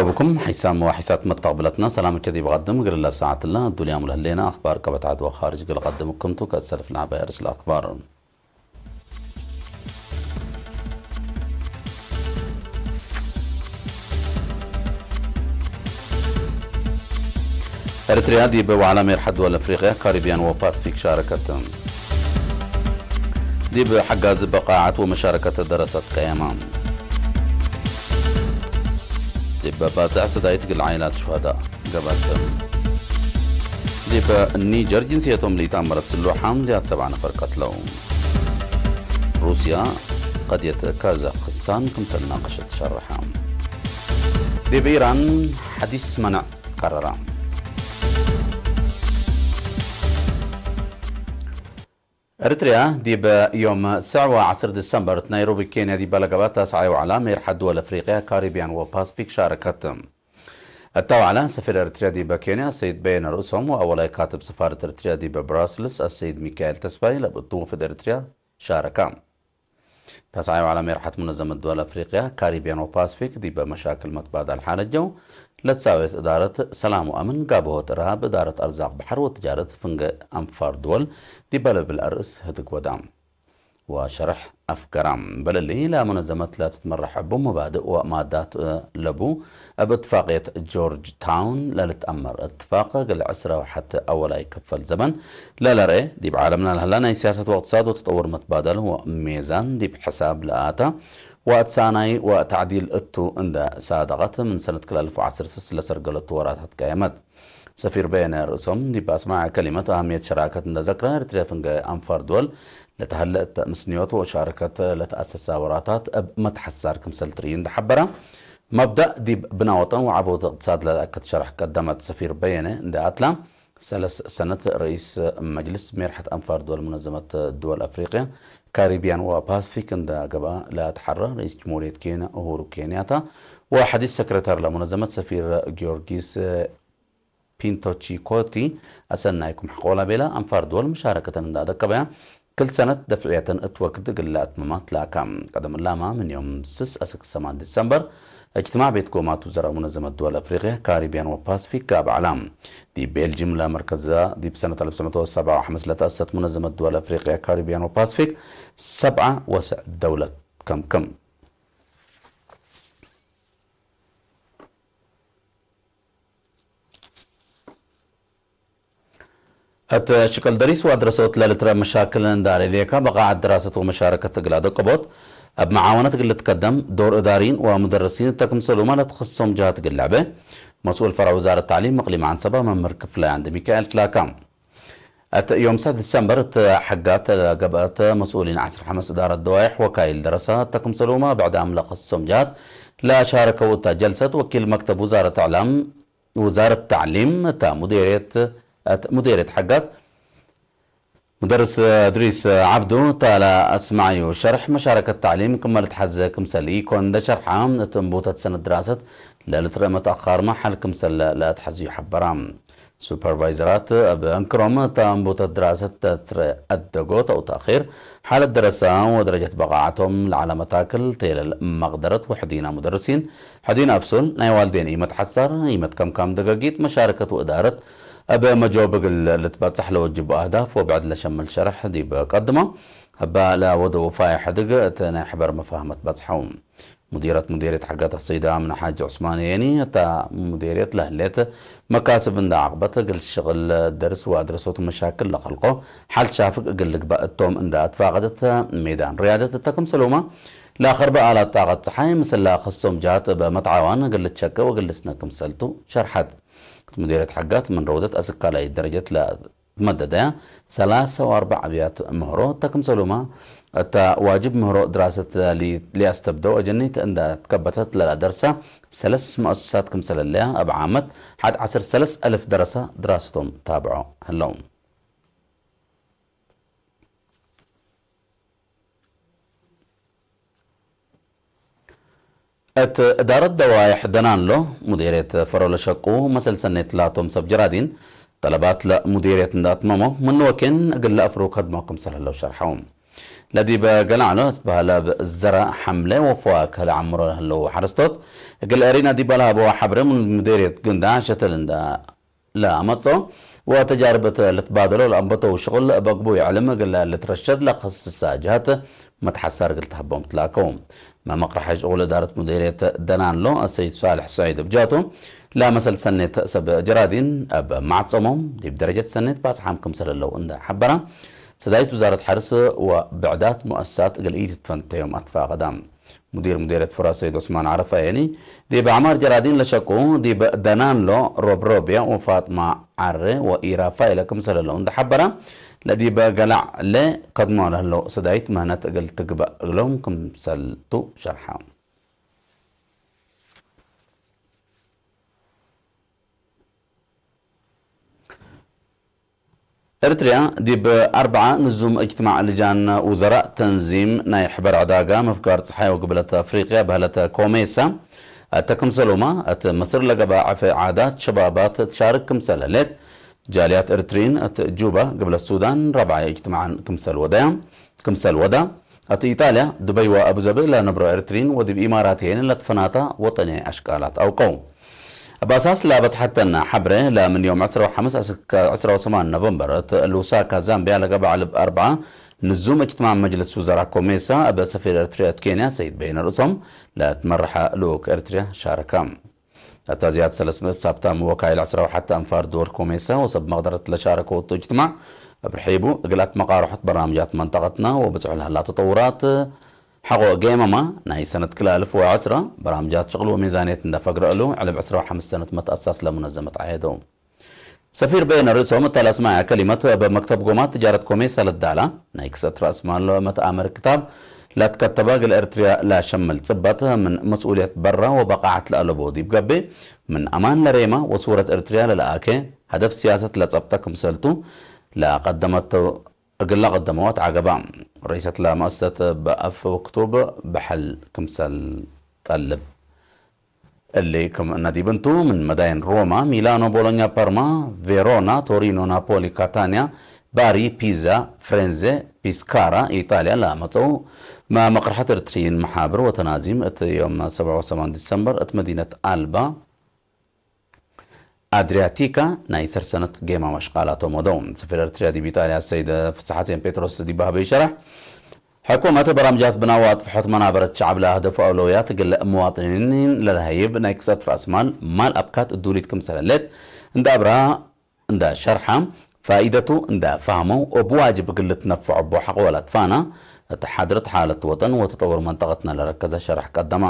ብኩም ሓይሳም ወሓይሳት መተቕብለትና ሰላም ከዲ ብቐድም ግልላ ሰዓትላ ዱልያም ለህሌና ኣኽባር ከበታት ወኻርጅ ግል ቀድምኩም ቱ ከሰልፍ ለዓባይ ርእስ ለኣኽባር። ኤርትርያ ዲብ ዋዕላ ሜርሓ ድወል ኣፍሪቅያ፣ ካሪብያን ወፓስፊክ ሻረከት። ዲብ ሓጋዝ በቃዓት ወመሻረከት ደረሰት ቀየማ። ዲብ ባጽዕ ሰዳይት ግል ዓይላት ሹሃዳ ገባት። ዲብ ኒጀር ጅንስየቶም ልይተኣመረት ስሉሓም ዝያድ ሰብዓ ነፈር ቀትለው። ሩስያ ቀድየት ካዛክስታን ክምሰል ናቐሸት ሸርሓ። ዲብ ኢራን ሓዲስ መነዕ ቀረራ። ኤርትርያ ዲብ ዮም ሰዕዋ ዓስር ዲሰምበር ናይሮቢ ኬንያ ዲብ ባለገባት ታስዓይ ዋዕላ ሜርሓ ድወል ኣፍሪቅያ ካሪብያን ወፓስፊክ ሻረከት። እታ ዋዕላ ሰፊር ኤርትርያ ዲብ ኬንያ ሰይድ በየነ ርእሶም ወኣወላይ ካትብ ሰፋርት ኤርትርያ ዲብ ብራስልስ ኣሰይድ ሚካኤል ተስፋይ ለብእቱ ወፍድ ኤርትርያ ሻረካ። ታስዓይ ዋዕላ ሜርሓት ሙነዘመት ድወል ኣፍሪቅያ ካሪብያን ወፓስፊክ ዲብ መሻክል መትባዳል ሓለጀው ለትሳዌት እዳረት ሰላም ወኣምን ጋብሆት እርሃብ እዳረት ኣርዛቅ ባሕር ወትጃረት ፍንገ ኣንፋር ድወል ዲብ በለብል ኣርእስ ህድግ ወዳ ወሸርሕ ኣፍገራ። በለሊ ለሙነዘመት ለትትመራሕ ሕቡ መባድእ ወማዳት ለቡ ኣብ እትፋቅየት ጆርጅ ታውን ለልትኣመር እትፋቅ ግል ዕስራ ወሓት ኣወላይ ክፈል ዘበን ለለርኤ ዲብ ዓለምና ለህላ ናይ ሲያሰት ወእቅትሳድ ወተጠውር መትባደል ወሜዛን ዲብ ሕሳብ ለኣታ ወእትሳናይ ወተዕዲል እቱ እንደ ሳደቐት ምን ሰነት ክላልፍ ዓስር ስስ ለሰርገለቱ ወራታት ቀየመት። ሰፊር በየነ ርእሶም ዲብ ኣስማዕ ከሊመት ኣህምየት ሸራከት እንደ ዘክራ ኤርትርያ ፍንገ ኣንፋር ድወል ለተሃለእት ምስንዮት ወሻረከት ለተኣሰሳ ወራታት እብ መትሓሳር ክምሰል ትርኢ እንደ ሓበራ መብዳእ ዲብ ብናወጠን ወዓቦት እቅትሳድ ለለኣከት ሸራሕ ቀደመት ሰፊር በየነ እንደ ኣትላ ሰለስ ሰነት ርኢስ መጅልስ ሜርሐት ኣንፋር ድወል ሙነዘመት ድወል ኣፍሪቅያ ካሪብያን ወፓስፊክ እንደ ገብኣ ለኣትሓራ ርኢስ ጅሙርየት ኬንያ ኡሁሩ ኬንያታ ወሐዲስ ሰክረታር ለሙነዘመት ሰፊር ጊዮርጊስ ፒንቶቺኮቲ ኣሰናይኩም ሕቆላ ቤላ ኣንፋር ድወል መሻረከተን እንዳ ደቀበያ ክል ሰነት ደፍዕየተን እትወክድ ግላ እትመማት ላካ ቀደም ላማ ምን ዮም ስስ ኣስክ ሰማን ዲሰምበር እጅትማዕ ቤት ጎማት ውዘራ ሙነዘመት ድወል ኣፍሪቅያ ካሪብያን ወፓስፊክ ጋብ ዓላ ዲ ቤልጅም ለመርከዛ ዲብ ሰነት ኣልፍ ሰመት ወሰብዓ ወሓምስ ለተኣሰት ሙነዘመት ድወል ኣፍሪቅያ ካሪብያን ወፓስፊክ ሰብዓ ወስዕ ደውለት ከምክም። እት ሽቅል ደሪስ ወአድረሶት ለልትረ መሻክል እንዳሬሌካ በቃ አድራሰት ወመሻረከት እግል አደቀቦት፣ እብ መዓወነት እግል ልትከደም ዶር እዳሪን ወሙደርሲን እተ ክምሰሉማ ለትኸስሶም ጀሃት እግል ለዐበ፣ መስኡል ፈረዕ ውዛረት ተዕሊም እቅሊም ዐንሰባ መምህር ክፍላይ አንድ ሚካኤል ትላካ። እት ዮም ሰ ዲሰምበር እት ሐጋት ለገብአት መስኡሊን ዐስር ሐመስ እዳረት ደዋይሕ ወካይል ደረሳ እተ ክምሰሉማ ብዕዳም ለኸስሶም ጀሃት ለሻረከው እታ ጀልሰት ወኪል መክተብ ውዛረት እዕላም ውዛረት ተዕሊም እታ ሙዴርየት እት ሙዴርየት ሐጋት ሙደርስ እድሪስ ዓብዱ እታ ለአስማዐዩ ሸርሕ መሻረከት ተዕሊም ክመ ልትሐዘ ክምሰል ኢኮን እንደ ሸርሓ እት እንቡተት ሰነት ድራሰት ለልትረአ መትአኻርመ ሐል ክምሰል ለአትሐዝዩ ሐበራ። ሱፐርቫይዘራት እብ እንክሮም እታ እንቡተት ድራሰት ለትረአ አደጎ ተው ተእኺር ሓለት ደረሳ ወደረጀት በቃዓቶም ለዓለ መታክል ቴለል መቅደረት ወሕዲና ሙደርሲን ሕዲን አፍሱል ናይ ዋልዴን ኢመት ሐሳር ኢመት ከምካም ደገጊት መሻረከት ወእዳረት እብ መጆብ እግል ልትበጽሕ ለወጅቡ አህዳፍ ወብዕድ ለሸምል ሸርሕ ዲብ ቀድሞ እባ ለወደው ፋይሕ ሕድግ እት ናይ ሕበር መፋህመት በጽሐው። ሙዲረት ሙዲርየት ሐጋት አሰይዳ አምነ ሓጅ ዑስማን የኒ እታ ሙዲርየት ለህሌት መካስብ እንዳ ዓቅበት እግል ሽቅል ደርስ ወአድረሶት መሻክል ለኸልቆ ሓል ሻፍግ እግል ልግባእ እቶም እንዳ አትፋቀደት ሜዳን ርያደት እተ ክምሰሉማ ለአኸርበ አላት ጣቀት ፀሓይ ምስላ ከሶም ጃት በመትዓዋን እግል ልትሸቀ ወእግል ልስነ ክምሰልቱ ሸርሐት። እት ሙዲርየት ሐጋት ምን ረውደት አስካላይ ደረጀት ለትመደደያ ሰላሳ ወአርባዕ አብያት ምህሮ እተ ክምሰሉማ እታ ዋጅብ ምህሮ ድራሰት ሊ-፣ ሊያስተብደው አጀኒት እንዳ ትከበተት ለላ ደርሳ ሰለስ መؤسسات ክምሰለለያ እብ ዓመት ሐድ ዐስር ሰለስ አልፍ ደረሳ ድራሰቶም ታብዖ ህለው። እት እዳረት ደዋይሕ ደናንሎ፣ ሙዴርየት ፈሮ ለሸቁ መሰል ሰኔት ላቶም ሰብ ጀራዲን፣ ጠለባት ለሙዴርየት እንዳትመሞ፣ ምን ወኬን እግል ለአፍሩ ከድሞ ክምሰል ህለው ሸርሐው። ለዲበ ገላዕሎ ትበሃለ ብዘራ ሓምለ ወፈዋ ከለ ዓምሮ ለህለዉ ሓረስቶት እግል ኤሪና ዲባላ ሃበዋ ሓብረ ሙን ምዴርየት ግንዳ ሸተል እንዳ ለኣመጾ ወተጃርበት ልትባደሎ ለኣንበተው ሽቕል በግቡ ይዕልም እግል ልትረሸድ ለኸስሳ ጅሃት መትሓሳር እግል ተሃቦም ትላከው። መመቕርሐ ሽቕል እዳረት ሙዴርየት ደናንሎ ኣሰይድ ሳልሕ ሰዒድ ብጃቱ ለመሰል ሰኔት ሰብ ጀራዲን ኣብ ማዕጸሞም ዲብ ደረጀት ሰኔት ባጽሓም ክምሰለለው እንዳ ሓበራ ሰዳይት ውዛረት ሓርስ ወብዕዳት ሙኣሳት እግል ኢድ ትፈንተዮም ኣትፋቐዳ። ሙዲር ሙዴርየት ፍራ ሰይድ ዑስማን ዓረፋ የኒ ዲብ ኣዕማር ጀራዲን ለሸቁ ዲብ ደናንሎ ሮብሮብያ ወፋጥማ ዓረ ወኢራፋ ኢለ ክምሰለለው እንዳ ሓበራ ለዲብ ገላዕ ለ ከድሞ ለህለው ሰዳይት ምህነት እግል ትግባእ እግሎም ክምሰልቱ ሸርሓ። ኤርትርያ ዲብ ኣርብዓ ንዙም እጅትማዕ ልጃን ውዘራእ ተንዚም ናይ ሕበር ዕዳጋ ምፍጋር ጸሓይ ወግብለት ኣፍሪቅያ በህለት ኮሜሳ እተ ክምሰሉማ እት ምስር ለገባ ዕፈ ዓዳት ሸባባት ትሻርክ ክምሰለሌት ጃልያት ኤርትሪን እት ጁባ ግብለት ሱዳን ራብዓይ እጅትማዕን ክምሰል ወደያ ክምሰል ወዳ እት ኢጣልያ ዱበይ ወአቡዘቢ ለነብሮ ኤርትሪን ወዲብ ኢማራት የን ለትፈናታ ወጠንያይ ኣሽቃላት ኣውቀው። ኣብ ኣሳስ ለበጽሐተና ሐብረ ለምን ዮም ዕስራ ወሐምስ እስከ ዕስራ ወሰማን ኖቨምበር እት ሉሳካ ዛምቢያ ለገባዕ ልብ ኣርብዓ ንዙም እጅትማዕ መጅልስ ውዘራ ኮሜሳ ኣብ ሰፊር ኤርትርያ እት ኬንያ ሰይድ በይነ ርእሶም ለትመርሐ ልኡክ ኤርትርያ ሻረካ። እታ ዝያድ ሰለስት ምእት ሳብታ ምወካይል ዕስራ ወሓተ ኣንፋር ድወል ኮሜሳ ወሰብ መቕደረት ለሻረከ ወጥቶ እጅትማዕ እብርሒቡ እግላት መቃርሖት በርናምጃት መንጠቐትና ወብጽሑ ለህላ ተጠውራት ሐቆ ጌመማ ናይ ሰነት ክላልፍ ወዐስራ በራምጃት ሽቕል ወሚዛንየት እንዳፈግረእሉ ዕልብ ዕስራ ወሐምስ ሰነት መትኣሳስ ለሙነዘመት ዓየደው። ሰፊር በየነ ርእሶም እታ ላስማያ ከሊመት በመክተብ ጎማት ትጃረት ኮሜሳ ለዳላ ናይ ክሰት ራእስ ማል መትኣመር ክታብ ላትከተባ ግል ኤርትርያ ላሸምል ጽበት ምን መስኡልየት በራ ወበቃዓት ለኣለቦ ዲብ ገቤ ምን ኣማን ለሬማ ወስውረት ኤርትርያ ለለኣከ ሀደፍ ሲያሰት ለጸብጠ ክምሰልቱ ለቀደመቶ እግላ ቀደመዋት ዓገባ ርእሰት ለመእሰት በኣፍ ወክቱብ በሐል ክምሰል ጠልብ እሊ ከም ነዲብንቱ ምን መዳይን ሮማ፣ ሚላኖ፣ ቦሎኛ፣ ፓርማ፣ ቬሮና፣ ቶሪኖ፣ ናፖሊ፣ ካታንያ፣ ባሪ፣ ፒዛ፣ ፍሬንዜ፣ ፒስካራ፣ ኢጣልያ ለመጸው መመቕርሐት ኤርትርይን መሓብር ወተናዚም እት ዮም ሰብዓ ወሰማን ዲሰምበር እት መዲነት ኣልባ ኣድሪያቲካ ናይ ሰርሰነት ጌማ መሽቃላቶም ወደው። ሰፊር ኤርትርያ ዲብ ኢጣልያ ሰይድ ፍስሓሴን ጴጥሮስ ዲባህበ ይሸራሕ። ሕኩመት በራምጃት ብናዋ ኣጥፍሖት መናበረት ሸዓብ ለኣህደፉ ኣውለውያት ግለ እምዋጥኒን ለለሀይብ ናይ ክሰት ራእስማል ማል ኣብካት እዱሊት ክምሰለሌት እንዳ ኣብራ እንዳ ሸርሓ ፋኢደቱ እንዳ ፋህሞ ኦብ ዋጅብ ግልት ነፍዖ ቦ ሓቆ ወላት ፋና እተ ሓድረት ሓለት ወጠን ወተጠውር መንጠቐትና ለረከዘ ሸራሕ ቀደማ።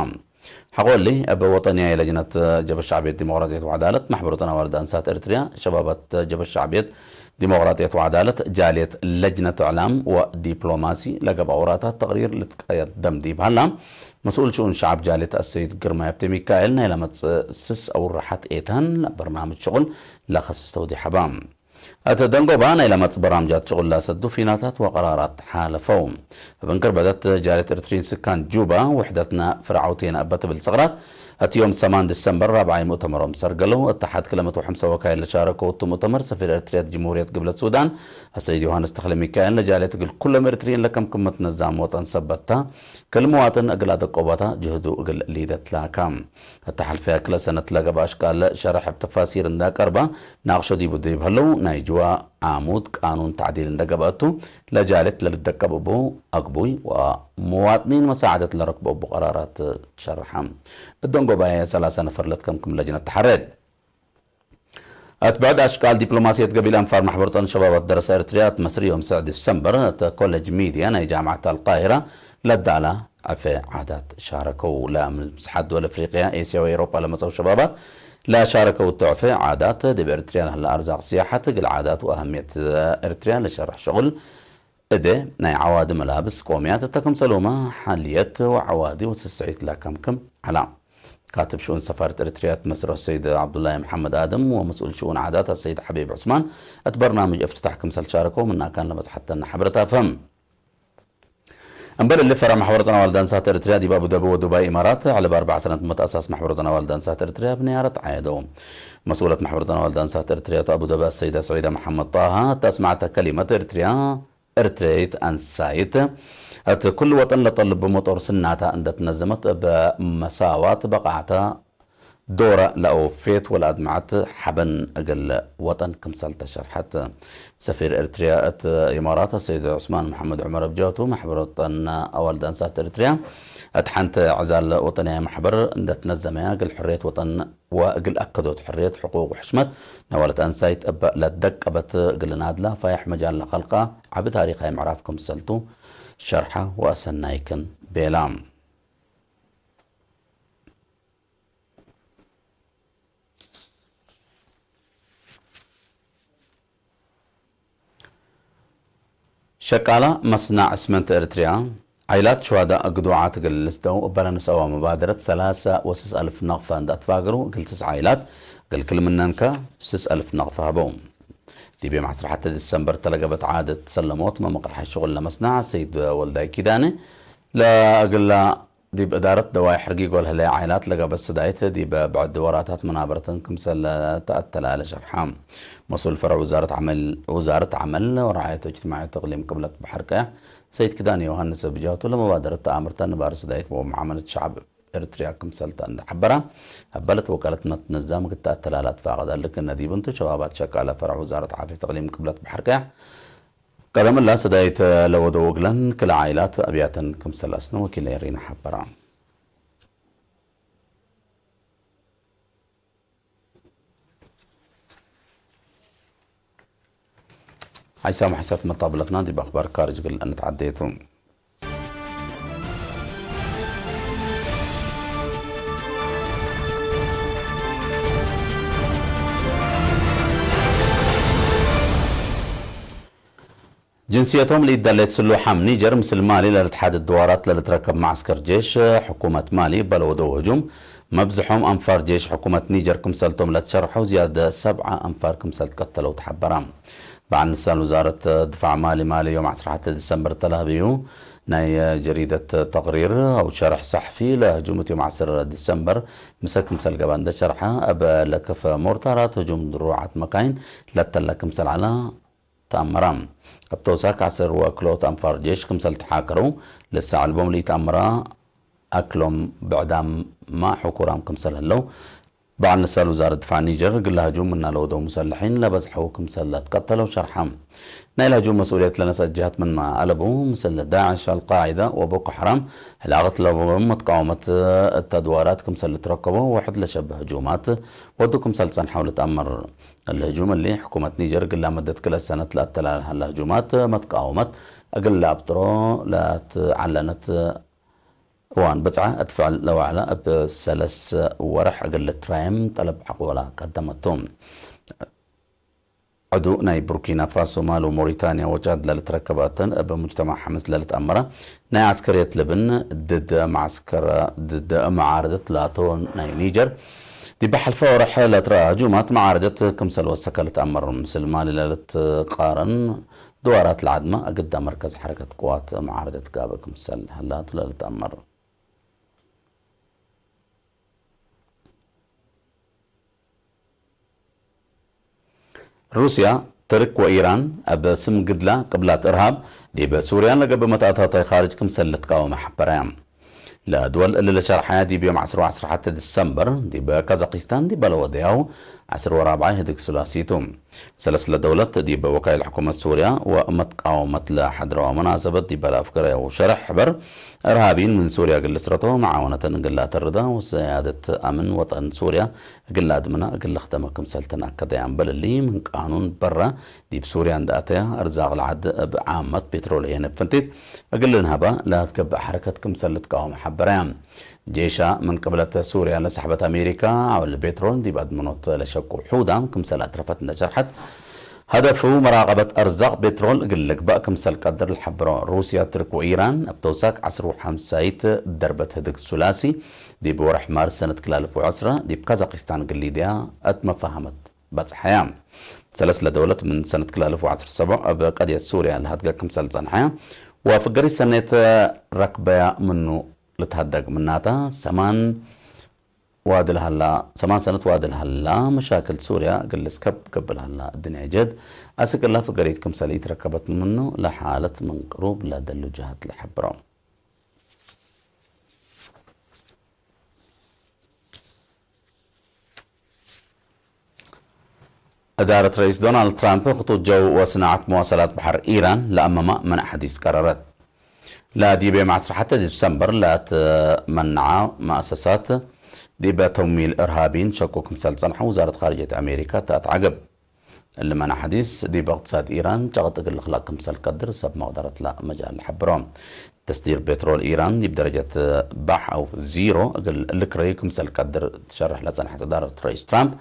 ሐቆሊ እብ ወጠንያ የለጅነት ጀበ ሻዕብየት ዲሞቅራጥየት ወዓዳለት ማሕበሮተን ኣዋልድ ኣንሳት ኤርትርያ ሸባባት ጀበ ሻዕብየት ዲሞቅራጥየት ወዓዳለት ጃልየት ለጅነት እዕላም ወዲፕሎማሲ ለገብ ኣውራታት ተቅሪር ልትቀደም ዲብ ሃላ መስኡል ሽኡን ሸዓብ ጃልየት ኣሰይድ ግርማይ ኣብተ ሚካኤል ናይ ለመጽእ ስስ ኣውራሓት ኤታን በርናምጅ ሽቁል ለኸስስተው ዲሓባ። እት ደንጎባ ናይ ለመጽ በራምጃት ሽቑላ ሰዱ ፊናታት ወቀራራት ሓለፈው። እብ እንክር በደት ጃርየት ኤርትሪን ስካን ጁባ ውሕደትና ፍርዓውቴና እበ ትብል ሰቕራት እት ዮም ሰማን ዲሰምበር ራብዓይ ሙእተመሮም ሰርገለው። እት ሓድ ክለመት ወሐምሳ ወካይል ለሻረከው እቱ ሙእተመር ሰፊር ኤርትርያት ጅምሁርየት ግብለት ሱዳን ኣሰይድ ዮሃንስ ተኽለ ሚካኤል ነጃርየት እግል ኩሎም ኤርትሪን ለከም ክመት ነዛም ወጠን ሰበታ ክልምዋጥን እግል ኣደቆባታ ጅህዱ እግል ሊደት ላካ። እታ ሐልፈያ ክለ ሰነት ለገብ ኣሽቃል ሸረሕ እብ ተፋሲር እንዳቀርባ ናቕሾ ዲቡ ዲብ ህለው ናይ ጅዋ ዓሙድ ቃኑን ታዕዲል እንደገበአቱ ለጃለት ለልደቀብ እቡ ኣግቡይ ወመዋጥኒን መሳዕደት ለረክቦ እቡ ቀራራት ሸርሓ። እደንጎባየ ሰላሳ ነፈር ለትከምክም ለጅነት ተሐረድ። እት ብዕድ ኣሽቃል ዲፕሎማስየት ገቢል ኣንፋር ማሕበርጦን ሸባባት ደረሰ ኤርትርያ እት መስሪ ዮም ስዕ ዲሰምበር እት ኮሌጅ ሚድያ ናይ ጃምዓት ኣልቃሂራ ለዳላ ዕፈ ዓዳት ሻረከው። ለምስሓት ዶል ኣፍሪቅያ፣ ኤስያ ወኤውሮጳ ለመጸው ሸባባት ለሻረከው እት ዕፈ ዓዳት ዲብ ኤርትርያ ለህለ ኣርዛቅ ስያሓት፣ ግል ዓዳት ወኣህምየት ኤርትርያ ለሸርሕ ሸቁል እደ ናይ ዓዋዲ መላብስ ቆምያት እተ ክምሰሉማ ሓልየት ወዓዋዲ ወስስዒት ለከምክም ዓላ። ካትብ ሽኡን ሰፋርት ኤርትርያ እት መስር ሰይድ ዓብዱላሂ መሓመድ ኣደም ወመስኡል ሽኡን ዓዳት ኣሰይድ ሓቢብ ዑስማን እት በርናምጅ እፍትታሕ ክምሰል ሻረከው ምናካን ለመጽሓተና ሓበረታ ፈም። እምበል እሊ ፈራ ማሕበረተን ኣዋልድ ኣንሳት ኤርትርያ ዲብ ኣቡዳቢ ወዱባይ ኢማራት ዕለብ ኣርባዓ ሰነት መትኣሳስ ማሕበረተን ኣዋልድ ኣንሳት ኤርትርያ ብንያረት ዓየደው። መስኡለት ማሕበረተን ኣዋልድ ኣንሳት ኤርትርያ እት ኣቡዳቢ ኣሰይዳ ስዒዳ መሓመድ ጣሃ እት ኣስማዕታ ከሊመት ኤርትርያ ኤርትሬት ኣንሳይት እቲ ኩሉ ወጠን ለጠልብ መጦር ስናታ እንደትነዘመት በመሳዋት በቃዕታ ዶረ ለአወፌት ወለአድመዐት ሐበን እግል ወጠን ክምሰል ተሸርሐት። ሰፊር ኤርትርያ እት ኢማራት ሰይድ ዑስማን መሐመድ ዑመር ኣብ ጃቱ፣ ማሕበር ወጠን ኣዋልድ ኣንሳት ኤርትርያ እት ሐንቲ ዕዛል ወጠንያ ማሕበር እንደትነዘመያ እግል ሕርየት ወጠን ወእግል ኣከዶት ሕርየት ሕቁቅ ወሕሽመት ናይ ዋለት ኣንሳይት እበ ለደቀበት እግል ናድላ ፋያሕ መጃል ለኸልቃ ዓቢ ታሪኻይ ምዕራፍ ክምሰልቱ ሸርሓ ወአሰናይክን ቤላ። ሸቃላ መስናዕ እስመንት ኤርትርያ፣ ዓይላት ሸዋዳ ግዱዓት ግልስ ደው እበረ ንሰዋ መባደረት ሰላሳ ወስስ ኣልፍ ነቕፋ እንዳትፋገሩ፣ ግልስስ ዓይላት ግልክል ምነንከ ስስ ኣልፍ ነቕፋ ህበው። ዲብ ዮም ዓሰርተ ሐደ ዲሰምበር ተለገበት ዓደት ሰለሞት መመቕርሐ ሽቁል ለመስናዕ ሰይድ ወልዳይ ኪዳነ ለእግላ ዲብ እዳረት ደዋይ ሕርጊ ጎል ህለያ ዓይላት ለገበት ስዳይት ዲብ ብዕድ ወራታት መናበርተን ክምሰል ተኣተላለ ሸርሓ። መስኡል ፈረዕ ውዛረት ዓመል፣ ውዛረት ዓመል ወረዓየት እጅትማዕየት እቅሊም ቅብለት ባሕር ቀያሕ ሰይድ ኪዳን ዮሃንስ ብጃቱ ለመባደረት ተኣምርተን ንባር ስዳይት ወመዓመነት ሸዓብ ኤርትርያ ክምሰልታ እንዳሓበራ፣ ኣባለት ወካለት መትነዛም ክተኣተላላ ትፋቀድ ኣለክ ነዲብ እንቱ ሸባባት ሸቃለ ፈረዕ ውዛረት ዓፊት እቅሊም ቅብለት ባሕር ቀያሕ ቀደም እላ ሰዳይት ለወደው እግለን ክልዓ ኢላት ኣብያተን ክምሰል ኣስነ ወኪለ ሪና ሓበራ። ሓይሳ ማሕሳት መጣብለትና ዲብ ኣኽባር ካርጅ ግል እንተዓደየቱ። ጅንስየቶም ለይዳለየት ስሉሓም ኒጀር ምስል ማሊ ለልትሓደድ ድዋራት ለልትረከብ መዓስከር ጄሽ ሕኩመት ማሊ በለወደው ህጁም መብዝሖም ኣንፋር ጄሽ ሕኩመት ኒጀር ክምሰልቶም ለትሸርሐው ዝያደ ሰብዓ ኣንፋር ክምሰል ትቀተለው ተሓበራ። በዓል ንሳል ውዛረት ድፋዕ ማሊ ማሊ ዮም ዓሰርተ ሐደ ዲሰምበር ተላህብዩ ናይ ጀሪደት ተቕሪር ኣው ሸርሕ ሰሕፊ ለህጁም እቲ ዮም ዓሰርተ ዲሰምበር ምሰ ክምሰል ገባ እንደሸርሐ ኣብ ለከፈ ሞርታራት ህጁም ድሩዓት መካይን ለተለ ክምሰል ዓላ ተኣመራ። ኣብ ተውሳክ ዓሰር ወክልኦት ኣንፋር ጄሽ ክምሰል ተሓከሩ፣ ልሳ ዕልቦም ልኢተኣመራ ኣክሎም ብዕዳማ ሕኩራም ክምሰል ህለው፣ በዓል ንሳል ውዛረት ድፋዕ ኒጀር ግላ ህጁም እናለወደው ሙሰልሒን ለበዝሐው ክምሰል ለትቀተለው ሸርሓ። ናይ ላጁም መስኡልየት ለነስአት ጅሃት ምንማ ኣለቡ፣ ምስል ዳዕሽ፣ ኣልቃዒዳ ወቦኮ ሐራም ዕላቀት ለቦም መትቃወመት እተ ድዋራት ክምሰል ልትረከቦ ውሕድ ለሸበ ህጁማት ወዱ ክምሰል ጸንሐው ልትኣመር። እሊ ህጁም እሊ ሕኩመት ኒጀር ግላ መደት ክልኤ ሰነት ለአተላልሃላ ህጁማት መትቃወመት እግል ለአብጥሮ ለትዓለነት እዋን ብጽዓ እት ፍዕል ለዋዕላ እብ ሰለስ ወርሕ እግል ልትራየም ጠለብ ዐቆላ ቀደመቱ። ዕዱ ናይ ቡርኪና ፋሶ፣ ማሊ ወሞሪታንያ ወጫድ ለልትረከባተን እብ ሙጅተማዕ ሓምስ ለልትአመራ ናይ ዐስከርየት ልብን ድድ መዓስከር ድድ መዓረደት ላቶ ናይ ኒጀር ዲብ ሐልፈ ወርሕ ለትረአ ህጁማት መዓረደት ክምሰል ወሰከ ልትአመር። ምስል ማሊ ለልትቃረን ድዋራት ለዓድማ እግዳ መርከዝ ሐረከት ቅዋት መዓረደት ጋብእ ክምሰል ህላቱ ለልትአመር። ሩስያ፣ ትርክ ወኢራን ኣብ ስም ግድላ ቅብላት እርሃብ ዲብ ሱርያ ለገብእ መትኣታታይ ኻርጅ ክምሰል ልትቃወማ ሓበራያ። ለድወል እሊ ለሸርሓያ ዲብ ዮም ዐስር ወዐስር ሐተ ዲሰምበር ዲብ ካዛኪስታን ዲብ በለወደያው ዐስር ወራብዓይ ህድግ ሱላሲቱ። ሰለስለ ደውለት ዲብ ወካይል ሕኩመት ሱርያ ወመትቃወመት ለሐድረዋ መናሰበት ዲብ በለ ኣፍገረያው ሸርሕ ሕበር እርሃቢን ምን ሱርያ እግል ልስረቶ መዓወነተን እግል ለአተርዳ ወሰያደት አምን ወጠን ሱርያ እግል ለአድምና እግል ለክደመ ክምሰል ተናከደያ። እምበል እሊ ምን ቃኑን በራ ዲብ ሱርያ እንዳ አተያ እርዛቅ ለዓድ እብ ዓመት ፔትሮል ህየነ ፍንቲት እግል ልንሃባ ለትገብእ ሐረከት ክምሰል ልትቃወም ሐበረያ። ጄሻ ምን ቅብለት ሱርያ ለሰሕበት አሜሪካ ዐውል ፔትሮል ዲብ አድምኖት ለሸቁ ሑዳም ክምሰል አትረፈት እንዳ ሸርሐት፣ ሀደፉ መራቀበት አርዛቅ ፔትሮል እግል ልግባእ ክምሰል ቀድር ለሐብሮ ሩስያ፣ ትርክ ወኢራን፣ እብ ተውሳክ ዐስር ወሐምሳይት ደርበት ህድግ ሱላሲ ዲብ ወርሕ ማርስ ሰነት ክላልፍ ወዐስራ ዲብ ካዛኪስታን እግል ሊድያ እት መፋሃመት በጽሐያ። ሰለስለ ደውለት ምን ሰነት ክላልፍ ወዐስር ሰቡዕ እብ ቀድየት ሱርያ ለሀድገ ክምሰል ጸንሐያ ወፍገሪት ሰኔት ረክበያ ምኑ ልትሀደግ ምናታ ሰማን ዋድል ሃላ ሰማን ሰነት ዋድል ሃላ መሻክል ሱርያ ግልስ ከብ ገብል ሃላ ድንያ ጀድ ኣስቅላ ፍገሪት ክምሰል ይትረከበት ምኑ ለሓለት ምን ቅሩብ ለደሉ ጀሃት ለሐብረው። እዳረት ረኢስ ዶናልድ ትራምፕ ክቱት ጀው ወስናዓት መዋሰላት በሐር ኢራን ለአመማ መናዕ ሐዲስ ቀረረት። ለዲብ የም ዐስር ሐተ ዲሰምበር ለትመንዓ መአሰሳት ዲበ ተምዊል እርሃቢን ሸኩ ክምሰል ጸንሐ ውዛረት ኻርጀት አሜሪካ ተአትዓግብ። እሊ መናዕ ሐዲስ ዲብ እቅትሳድ ኢራን ጨቕጥ እግል ልኽለቅ ክምሰል ቀድር ሰብ መቕደረት ለመጃል ሐብሮ። ተስዲር ቤትሮል ኢራን ዲብ ደረጀት ባሕ አው ዚሮ እግል ልክረዩ ክምሰል ቀድር ትሸርሕ ለጸንሐት እዳረት ረኢስ ትራምፕ፣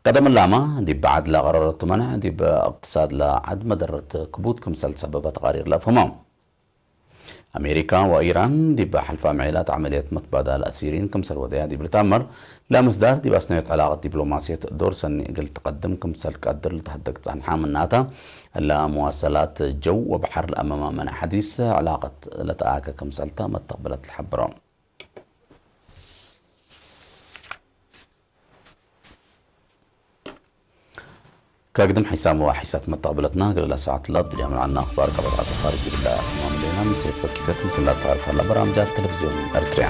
ቀደም እላማ ዲብ በዓድ ለቀረረቱ መናዕ ዲብ እቅትሳድ ለዓድ መደረት ክቡድ ክምሰል ሰበበ ተቃሪር ለአፍህሞ። አሜሪካ ወኢራን ዲብ ሐልፋ ምዒላት ዐመልየት መትባዳል አሲሪን ክምሰል ወደያ ዲብ ልትአመር፣ ለምስዳር ዲብ አስነዮት ዕላቀት ዲፕሎማስየት ዶር ሰኒ እግል ትቀድም ክምሰል ቀድር ልትሀደግ ጸንሓ ምናታ፣ እላ መዋሰላት ጀው ወበሐር ለአመማ መናዕ ሐዲስ ዕላቀት ለተአከ ክምሰልታ መተቅብለት ለሐብሮ። ከግድም ሒሳም ወሒሳት መተቅብለትና ገለላ ሰዓት ላብ ድልያ ምንዓልና አኽባር ካብ ኣትዓት ኻርጅ ብላ ሕማም ሌና ምሰ ፖኪተት ምስላ ታርፋላ በራምጃት ቴሌቪዝዮን ኤርትርያ።